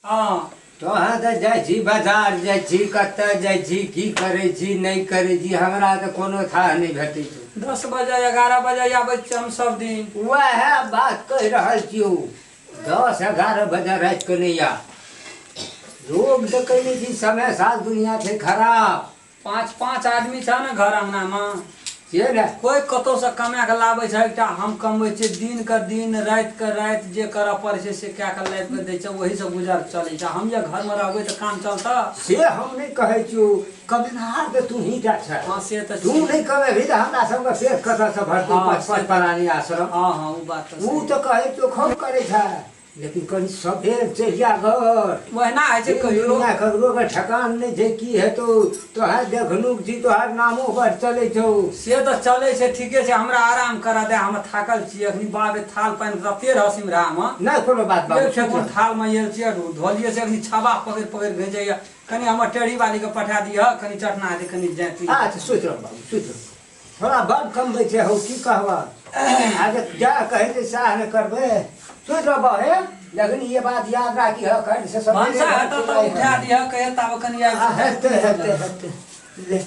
हँ। तोहाँ तऽ जाइ छी बाजार, जाइ छी कतऽ जाइ छी, की करै छी नहि करै छी, हमरा तऽ कोनो थाह नहि भेटै छौ। 10 बजे 11 बजे आबै छियै हम सब दिन। वएह बात कहि रहल छियौ, 10 11 बजे रातिके नहि आ। लोग देखै नहि छी, समय साल दुनिया छै खराब। 5 5 आदमी छ ने घर अंगना में, से ने कोई कतौ से कमा के लाबै छै, एकटा हम कमबै छियै दिन के दिन राति के राति, जे करऽ पड़ै छै से कए के लाबि के दै छै, ओही से गुजर चलै छै। हम जे घर में रहबै तऽ काम चलतै? से हम नहि कहै छियौ, कमेनहार तऽ तू ही टा छ। हँ से तऽ तू नहि कमेबही तऽ हमरा सबके पेट कतऽ से भरतै? हँ, 5 5 प्राणी आश्रम। हँ हँ, ओ बात तऽ ओ सही। तऽ कहै छियौ खूब करै छै, लेकिन कनि सबेर चलि जा घर। ओहिना होइ छै कहियो। दुनिया ककरो के ठेकान नहि छै, की हेतौ। तोहर देखनुक छी, तोहर नामो बड़ चलै छौ। से तऽ चलै छै, ठीके छै। हमरा आराम करा दे, हम थाकल छियै अखनी। बाप रे, थाल पानि तते रहऽ सिमरामे। नहि कोनो बात बाबू। एक ठेकुन थाल मे आयल छियै, धोलियै से अखनी छाबा पकड़ि पकड़ि घिचैया। कनि हमर टेढ़ी वाली के पठा दिहऽ, कनि चटना हेतै, कनि जाँति। अच्छा सुति रह बाबू, सुति रह। थोड़ा बड़ कमबै छै हौ, की कहबह, आगे जा कहै छै सएह ने करबै। सुति रहबह हे, लेकिन ये बात याद राखी ह, काल्हि से सबेरे भनसा हेतौ तऽ उठा दिहऽ, कहिया ताबे कनि आबि। हेतै हेतै हेतै, ले।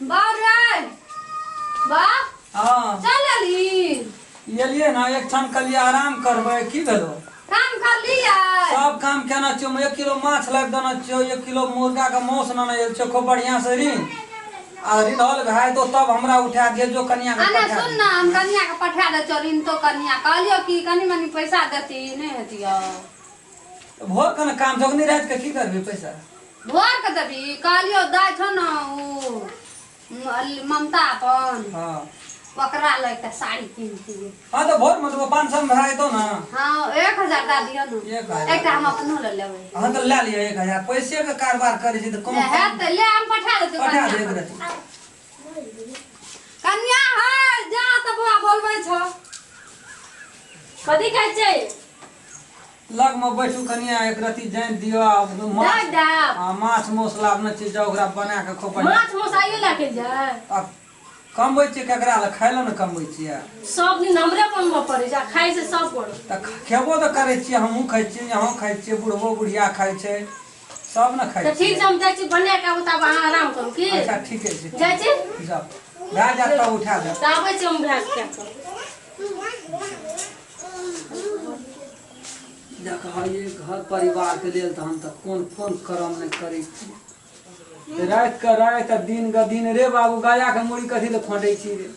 बाप रे बाप। हँ। चल एली? एलियै ने, एक क्षण कहलियै आराम करबै। की भेलो? काम कर लियै? सब काम केना छियौ। 1 किलो माछ लाबि देने छियौ, 1 किलो मुर्गा के मांस नेने आयल छियौ। खूब बढ़िया से ऋण आ रिन्हल भए जेतौ तब हमरा उठा दिअ, जो कनिया के आने पठा सुन दिअ। ना, हम कनिया के पठा दै छियौ ऋण तो। कनिया कहलियौ कि कनि मनि पैसा देती, नहि हेतियौ? भोर के ने काम छौ, राति के की करबी पैसा? भोर के देबी। कहलियौ दाइ छौ ने उ ममता अपन, हाँ, ओकरा लए एकटा साड़ी कीनतियै। हाँ तऽ भोर मे देबो, 500 मे भए जेतौ ने? हाँ, 1000 दए दियौ ने। 1000। एकटा हम अपनो लए लेबै। हाँ तऽ लए लिअ 1000। पैसे के कारबार करै छी तऽ कोनो हेतै, ले हम पठा देतौ। पठा दे कनिया एक रति। कनिया है, जा तऽ बौआ बोलबै छौ। कथी कहै छै? लग मे बैठू कनिया, एक रति जानि दियौ आ माछ दाइ दाब। आ माछ मौस लाबने छी, जाउ ओकरा बना के खूब बढ़िया। माछ मौस आइयो लए के जाय? आ कमबै छियै केकरा लए? खाय लए ने कमबै छियै। सब दिन हमरे बनबऽ पड़ै छै आ खाइ छै सब गोटे। तऽ खेबो तऽ करै छियै, हमहूँ खाइ छियै, अहूँ खाइ छियै, बुढ़बो बुढ़िया खाइ छै, सब ने खाइ तऽ ठीक छियै। छै, हम जाइ छी बना के आबू, तब अहाँ आराम करू की? अच्छा ठीके छै। जाइ छी। जाउ, भए जायत तब उठा देब। तऽ आबै छी हम भए के कऽ। देखलियै घर परिवारके लेल तऽ हम तऽ कोन कोन कर्म नहि करै छी। राति के राति आ दिन के दिन। रे बाबू, गायाके मुड़ी कथी लए खोंटै छी रे?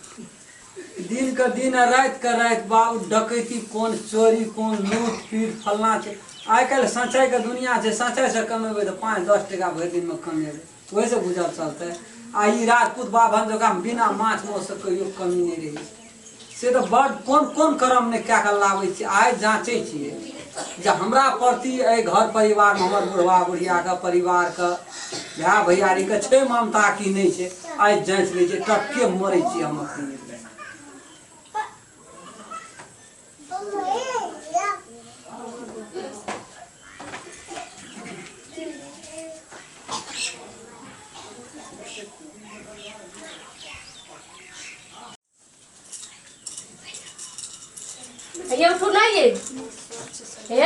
दिन के दिन आ राति के राति बाबू, डकैती कोन, चोरी कोन, लूट पीट फल्लाँ छै। आइ काल्हि सचाइके दुनिआ छै। सचाइसँ कमेबै तऽ 5 10 टाका भरि दिनमे कमेबै, ओहिसँ गुजर चलतै। आ ई राजपूत बाभन जकाँ बिना माछ मांससँ कहियो कमी नहि रहै छै। से तऽ बड कोन कोन कर्म नहि कए कऽ लाबै छियै। आइ जाँचै छियै जे हमरा प्रति एहि घर परिवारमे हमर बुढ़वा बुढ़ियाके परिवारके भाय भैयारीके छै ममता कि नहि छै। आइ जाँचि लै छियै, टटके मरै छियै हम अखन। ये उठू नहीं ये हे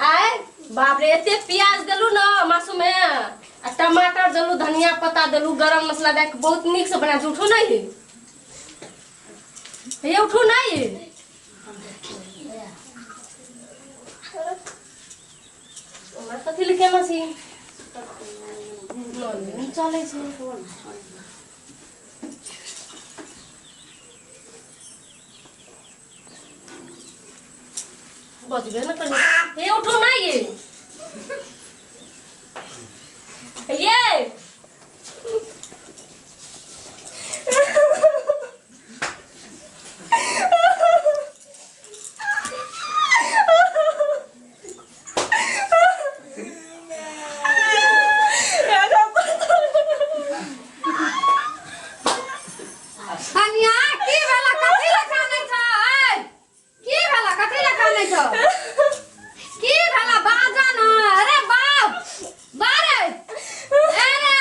आय बाप रे, एते प्याज देलू न मासू में आ टमाटर देलू, धनिया पत्ता देलू, गरम मसाला दए के बहुत नीक से बना। उठू नहीं ये, उठू नहीं। हमरा कथी ले केना छी, चलै छै। बजबे न करू। हे उठू ना ये, ये कनिया, की भेला? कथी लए कानै छ? ऐ की भेला? कथी लए कानै छ? की भेला, बाजा न। अरे बाप बारे, अरे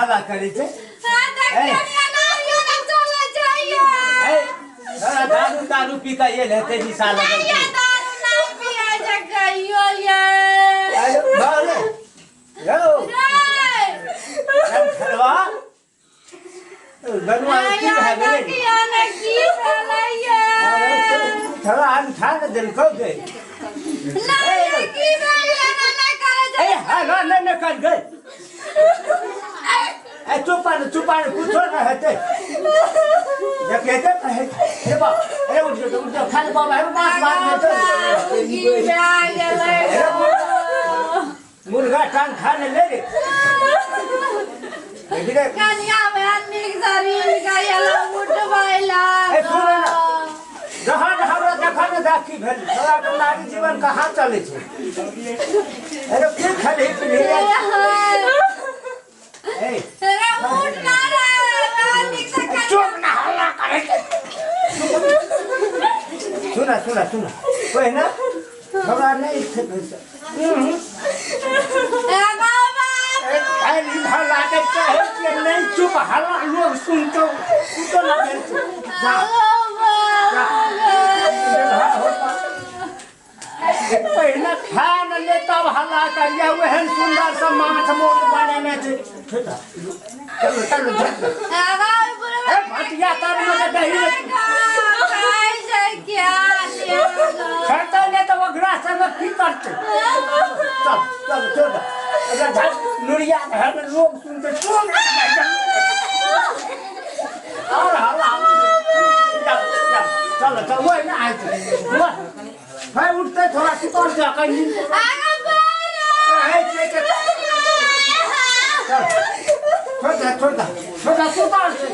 हल्ला करै छै ए, तोरा दारू दारू पी कऽ एल हेतै निशा लगल छै। अरे, बारे, यौ, खरवा, बनुआ की भए गेलै? थोड़ा आलू खा ने देलकौ गे। ए, हल्ला नहि ने कर गे। ए, चुप आ ने, चुप आ ने, कुछो नहि हेतै। देखेते तऽ हेतै। हे बा, ए, उठ जो, उठ जो, खा ले बाबा, हे माछ भात हेतै। मुर्गा टांग खा ने ले रे। देखी रे। कनिया बहन नीक शरीर गयल उठबैला ए, सुन ना। जहन हमरा देखऽ ने दाखी भेल तोरा के नारी जीवन कहाँ चलै छै अरे की खेलही पिलही ए रे उठ ना रे बहन नीक से कनिया चुप ना हल्ला करे छै सुना सुना सुना ओए ना हमरा नहीं ए बाबा खाली हल्ला के चाहे के नहीं चुप हल्ला लोग सुनतो सुनतो ना भेल छै। जा जा पहिने खा न ले तब हल्ला करिया ओहन सुंदर से माछ मोट बनेने छै चलो चलो चलो ए बाबा ए भटिया तर में के दही में खाइ छै क्या खेतै नहि तऽ ओकरा संग की करतै चल चल चल एकरा झट नुरिया घर में लोग सुनते सुन और हल्ला चल चल चल चल वही ना आए भाई उठते थोड़ा सुतल जा कहीं कहै छै के चल छोड़ दे छोड़ दे छोड़ दे सुतल छै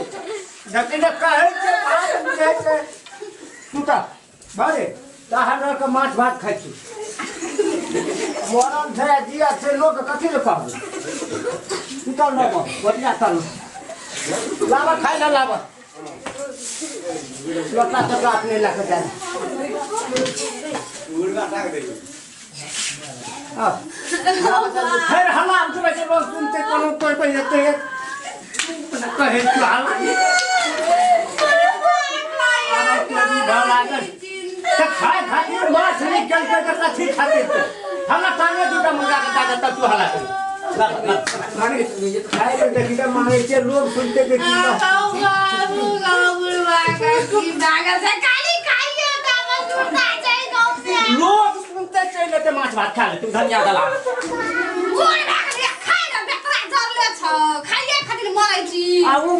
जखन कहै छै बात बुझै छै सुतल बारे ताहर रह के माछ भात खाइ छी मरल छै आ जिया छै लोक कथी लए कहबै सुतल रहब बढ़िआँ चल लाबऽ खाइ लए लाबऽ लोटा तोटा अपने लए कऽ जाय फेर हल्ला उठबै छै लोक सुनतै कोनो कोइ कोइ हेतै कहै छियौ हल्ला तऽ खाय खातिर माछ नहि केलकै तऽ कथी खातिर हल्ला टांगे दूटा मुर्गा के दऽ दे तब तू हल्ला कर खाय के देखी तऽ मांगै छियै लोग सुनतै के की लोग सुनते चलि एतै माछ भात खा लेतै धनिया गला आ ओ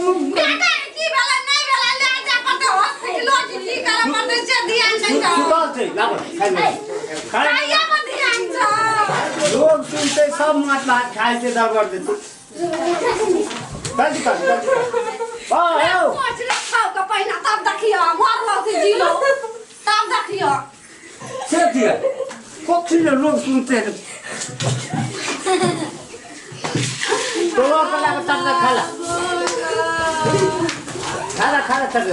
सुतल छै लाबऽ खाइ ले खाइ लोग सुनते सब माछ भात खाइ छै दरबर देतै जल्दी कर जल्दी कर वाह यौ पहिना तब देखियो मरलो कि जीलो तब देखियो से किया कथी ले लोग सुनते हैं तोरा के लागे तब तक खाला खाला खाला तब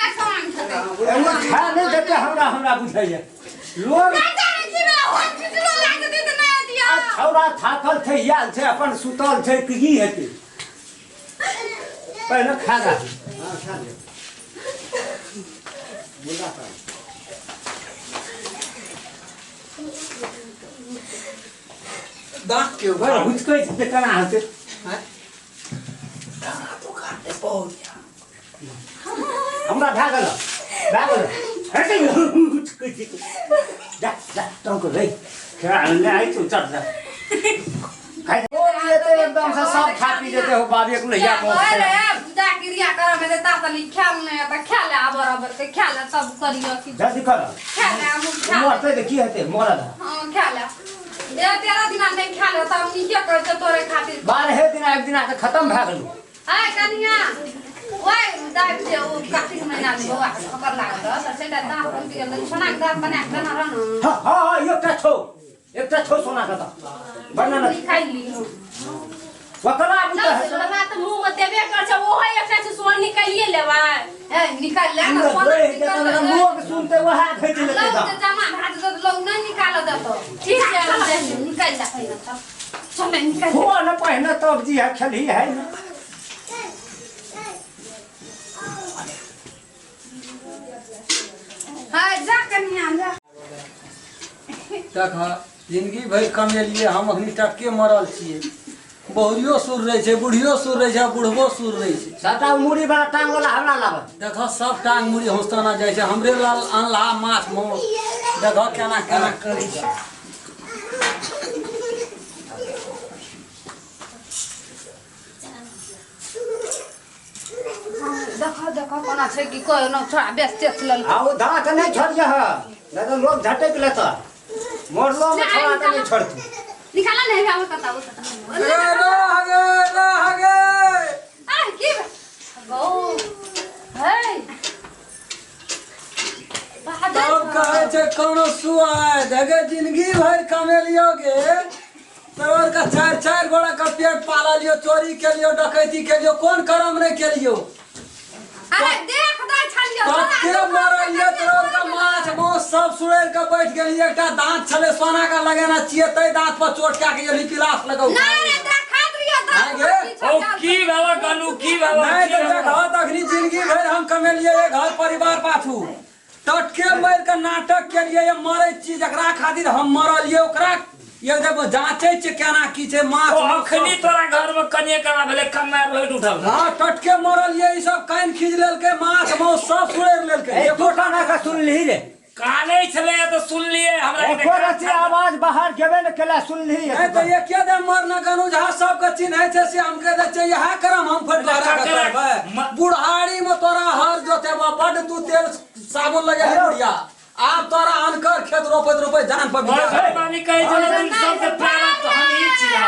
एगो खा नहि देतै हमरा हमरा बुझाइए लोग आ छौड़ा थाकल छै आयल छै अपन सुतल छै कि की हेतै पहिले खा ला हाँ खा ले मुर्गा खा दाँत के बड़ हुचकै छै तऽ केना हेतै हमरा भए गेल भए गेल हेतै हुचकै छै जा जा टंक रे खेला ले आइ तू चल जा खाइ ओ जेतै एकदम से सब खा पी जेतै हो बाबी एक लोहिया पहुँचतै पूजा क्रिया करऽ में ता तनी ख्याल नहीं आता ख्याल आ बराबर के ख्याल सब करियो कि जल्दी कर ख्याल आ मुख ख्याल मरतै तऽ की हेतै मरल हां ख्याल दे तेरा दिना नहीं ख्याल त हम नीके कर छ तोरे खातिर बारहे दिना एक दिना के खत्म भए गेलौ आय कनिया ओए दाइ जे ओ कार्तिक महीना में बौआ के खबर लागल रह त सेटा दाँत टूटि गेल सोना के दाँत बना के देना रह न हाँ हाँ हाँ एकटा छौ एकटा छौ सोना के तऽ बना न निकालि ली ओकरा बुते हेतै सोना तऽ मुँह मे देबे कर छै ओहो एकटा छै सोना निकालिए लेबै ए निकालि ले न सोना लोग सुनते वएह घैट लेतै लौ तऽ जे जमा भए जेतै तऽ लौ नहीं निकाल देतो। ठीक छै, चल हम जाइ छी। निकाल जा पहिने तब, चल निकाल। हो न पहिने तब जी है खेलही है ना। हां जा कनिया जा। देख, जिंदगी भरि कमेलियै हम, अखनी टटके मरल छियै। बहुरियो सुर रहै छै, बुढ़ियो सुर रहै छै आ बुढ़बो सुर रहै छै। सबटा मुड़ी वाला टांग वाला हमरा लाबे। देख, सब टांग मुड़ी हौसताना जाइ छै, हमरे लाल अनलहा माछ माउस। देख केना केना करै छै। देखो देखो कोना छै कि कोई न छोड़ा बेस तेस लेल। आ ओ दाँत नहि छोड़िए है, नहीं तो लोग झटक लेता। मरलो में छोड़ा के नहीं छोड़तू। निकाला नहीं आवे कता वो कता। रे रह गे, रह गे। आ की गो हे तब कहै छै कोनो सुआद हेगे। जिंदगी भरि कमेलियो गे, तोहर का चारि चारि गोड़ा के पेट पाललियो, चोरी केलियो, डकैती केलियो, कोन करम नहि केलियो। अरे देख दै छलियो। कते मरलियो, तोहर का माछ मांस सब सुड़ैर के बैठ गेलियै। एकटा दांत छलै सोना का लगेना छियै, तै दांत पर चोट कए के गेली पिलास लगौ। नहीं रे, देखा दियो आँ गे? दांत। ओ की बाबा कहलू की बाबा? नहीं की तऽ बाबा? देखह तखनी जिंदगी भरि हम कमेलियै घर परिवार पाछू, टटके मरि के नाटक केलियै। ये मरै छी, जकरा खातिर हम मरलियै ओकरा ये जब जाँचै छियै केना की छै माछ ओ मांस अखनी तोरा घर में कनिए कना भेलै, कन्ना रोहित उठल। हँ, टटके मरलियै। ई सब कान खींच लेलकै, माछ मांस सब सुड़ैर लेलकै। ए तू काना का सुनलिही रे? कानै छलै तऽ सुनलियै हमरा। एको रति आवाज बाहर गेबे न केला, सुनलिही? नहीं तऽ एके दिन मरना गनु झा सबके चिन्है छै से हम कह दै छियै, इएह करम हम फेर दोहरा के करबै। बुढ़ारी में तोरा हर जोतेबा बड्ड। तू तेल साबुन लगेली बुढ़िया, आब तोरा अनकर खेत रोपैत रोपैत जान पर बिता। मामी कहै छलै तुम सबसे प्यारा तऽ हम ही छियै।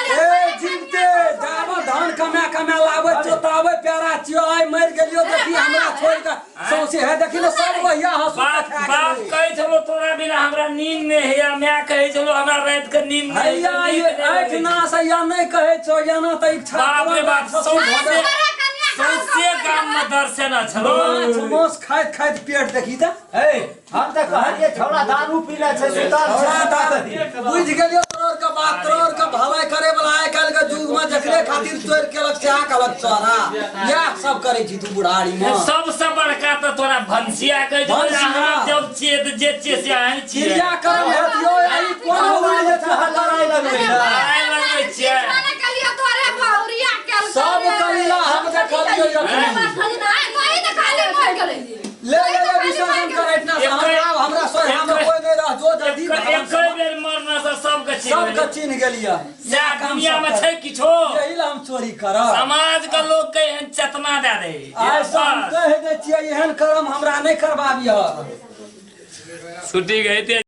ए जीवते जाब धान कमा कमा लाबै छियो ताबै प्यारा छियो। आइ मरि गेलियो, देखी हमरा छोड़ि के सौंसे है, देखी ने सब वहिया हंसू। बाप बाप कहै छलो तोरा बिना हमरा नींद नहि होइया। माय कहै छलो हमरा राति के नींद नहि हैया होइया। ये आँखि ना से या नहि कहै छौ या ना तऽ इच्छा। बाप रे बाप, सौंसे सौंसे गाम में दर्शन छलो। माछ मांस खाइत खाइत पेट देखी तऽ। ए हम तऽ कहलियै छौड़ा दारू पी ले छै, सुतल छौड़ा छै। दारू बुझि गेलियो तोहर के बात। तोहर के भलाई करे वाला आइ काल्हि के युग में जकरे खातिर चोरि केलक सएह कहलक चोरा। इएह सब करै छी तू बुढ़ारी में। सबसे बड़का तऽ तोरा भनसिया कहै छलो। भनसिया। अहाँ जब छियै तऽ जे छियै से अहीं छियै। क्रिया कर्म हेतियो, ई कोन उड़ि जेतै लड़ाइ लगबै लए। लड़ाइ लगबै छियै। सब कलीला हम देखलियो यखनी। ले ले ले, विसर्जन कर एतना से। हमरा आब हमरा सोझा में कोई नहीं रह जो जल्दी। एके बेर मरना से सबके चिन्ह। सबके चिन्ह गेलियै। सएह दुनिया में छै किछो। यही ला हम चोरी करब। समाज के लोग के एहन चेतना दे दे। आइ से हम कहि दै छियै, एहन कर्म हमरा नहि करबाबिह। छुट्टी गई।